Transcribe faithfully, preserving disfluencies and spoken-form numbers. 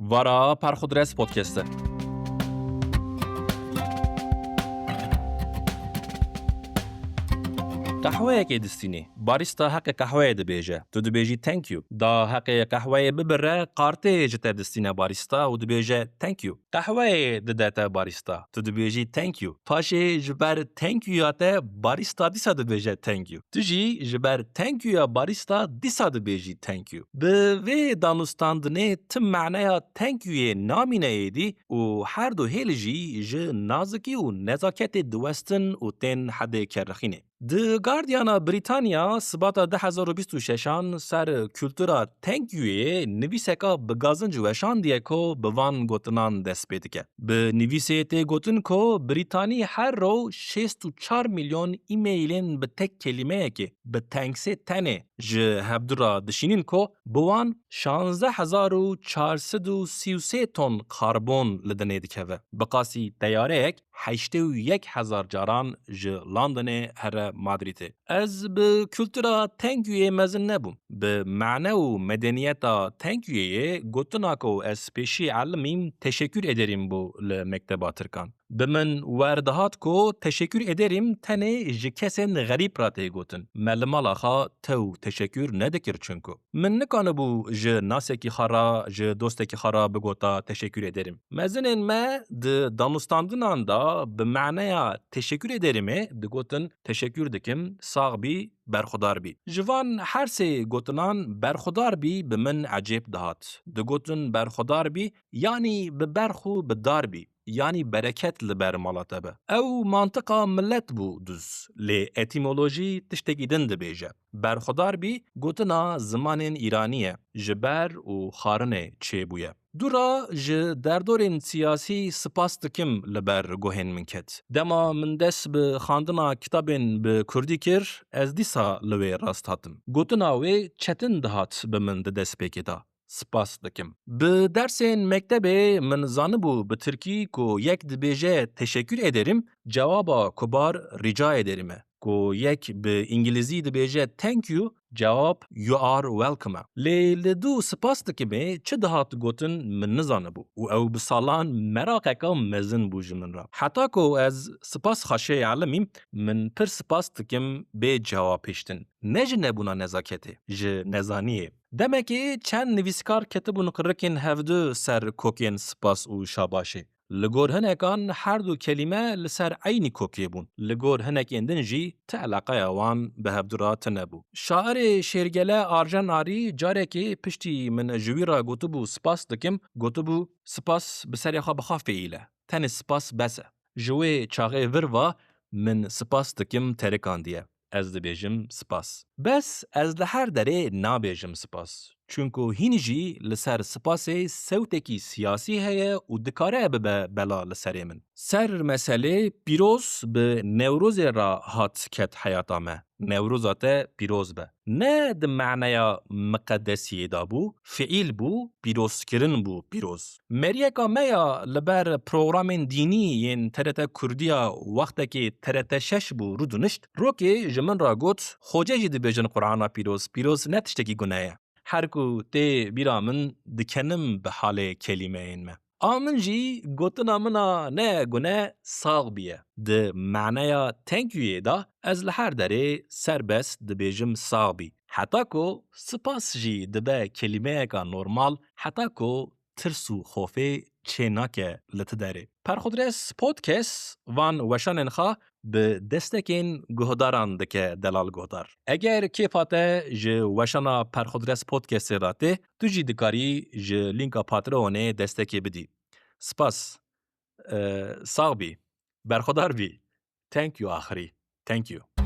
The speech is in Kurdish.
Vara Perxudres Podcast e. Qehweyekê distînê. Barista heqê qehweyê dibêje. Tu dibêjî thank you. Da heqê qehweyê bibire, kartê ji te distîne barista û dibêje thank you. Qehweyê dide te barista. Tu dibêjî thank you. Paşê ji ber thank you ya te barista dîsa dibêje thank you. Tu jî ji ber thank you ya barista dîsa dibêjî thank you. Bi vê danûstandinê tu maneya thank you yê namîne êdî û her du hêl jî ji nazikî û nezaketê diwestin û tên hedê kerrixînê. Di Guardiana Brîtanya Sibata du hezar û bîst û şeşan ser kultura thank you yê nivîseka bi gazinc weşandiye ku bi van gotinan dest pê dike. Bi nivîsê tê gotin ku Brîtanî her ro şêst û çar milyon e-mailên bi tek kelîmeyekê, bi thanksê tenê ji hevdu re dişînin ku bi wan şazdeh hezar û çar sed û sî û sê ton karbon li dinê dikeve. Bi qasî teyareyek heştê û yek hezar caran ji Londonê here Madrîdê. Ez bi kultura thank you yê mezin nebûm. Bi mane û medeniyeta thank you yê gotina ku ez pêşî elimîm teşekkür ederim bû li mekteba Tirkan. Bi min wer dihat ku teşekkür ederim tenê ji kesên xerîb re tê gotin. Me li mala xwe tew teşekkür nedikir çinku. Min nikanibû ji nasekî xwe re, ji dostekî xwe re bigota teşekkür ederim. Mezinên me di danûstandinan de bi maneya teşekkür ederimê digotin teşekkür dikim, sax bî, berxudar bî. Ji van her sê gotinan berxudar bî bi min ecêb dihat. Digotin berxudar bî, yanî bi berx û bi dar bî. Yanî bereket li ber mala te be. Ew mantiqa milet bû duz, lê etîmolojî tiştekî din dibêje. Berxudar bî, gotina zimanên îranî ye, ji ber û xwarinê çêbûye. Dûra ji derdorên siyasî spas dikim li ber guhên min ket. Dema min dest bi xwendina kitabên bi kurdî kir, ez dîsa li wê rast hatim. Gotina wê çetin dihat bi min di destpêkê de. Spas dikim. Bi dersên mektebê min zanibû bi tirkî ku yek dibêje teşekkür ederim, cewaba kubar rica ederim e. Ku yek bi îngilîzî dibêje thank you, cewab you are welcome e. Lê li dû spas dikimê çi dihat gotin min nizanibû û ew bi salan meraqeka mezin bû ji min re. Heta ku ez spas xweşê elimîm, min pir spas dikim bê cewab hiştin. Ne ji nebûna nezaketê, ji nezaniyê. Demekê çend nivîskar ketibûn qirikên hevdu ser kokên spas û şabaşê. Li gor hinekan her du kelîme li ser eynî kokê bûn. Li gor hinekên din jî ti eleqeya wan bi hevdu re tune bû. Şairê Şêrgele Arjen Arî carekê piştî min ji wî re gotibû spas dikim, gotibû, spas bi serê xwe bi xwe fiîl e. Tenê spas bes e. Ji wê çaxê vir ve min spas dikim terikandiye. Ez dibêjim spas. Bes ez li her derê nabêjim spas. Çunku hîn jî li ser spasê sewtekî siyasî heye û dikare bibe bela li serê min. Ser meselê pîroz bi Newrozê re hat ket heyata me. Newroza te pîroz be. Ne di maneya miqedesiyê de bû, fiîl bû, pîrozkirin bû pîroz. Meriyeka me ya li ber programên dînî yên T R T Kurdiya wextekê T R T şeş bû rûdinişt, rokê ji min re got, Xoce jî dibêjin Qur'ana pîroz, pîroz ne tiştekî gune ye. Her ku tê bîra min dikenim bi halê kelîmeyên me. A min jî gotina min a ne gune sax bîye. Di maneya thank you yê de ez li her derê serbest dibêjim sax bî. Heta ku spas jî dibe kelîmeyeka normal, heta ku tirs û xofê çê nake li ti derê. Perxudres Podcast van weşanên xwe bi destekên guhdaran dike delal guhdar. Eger kêfa te ji weşana Perxudres Podcastê re tê, tu jî dikarî ji lînka Patreonê destekê bidî. Spas. Ee, sax bî. Berxudar bî. Thank you axirî. Thank you.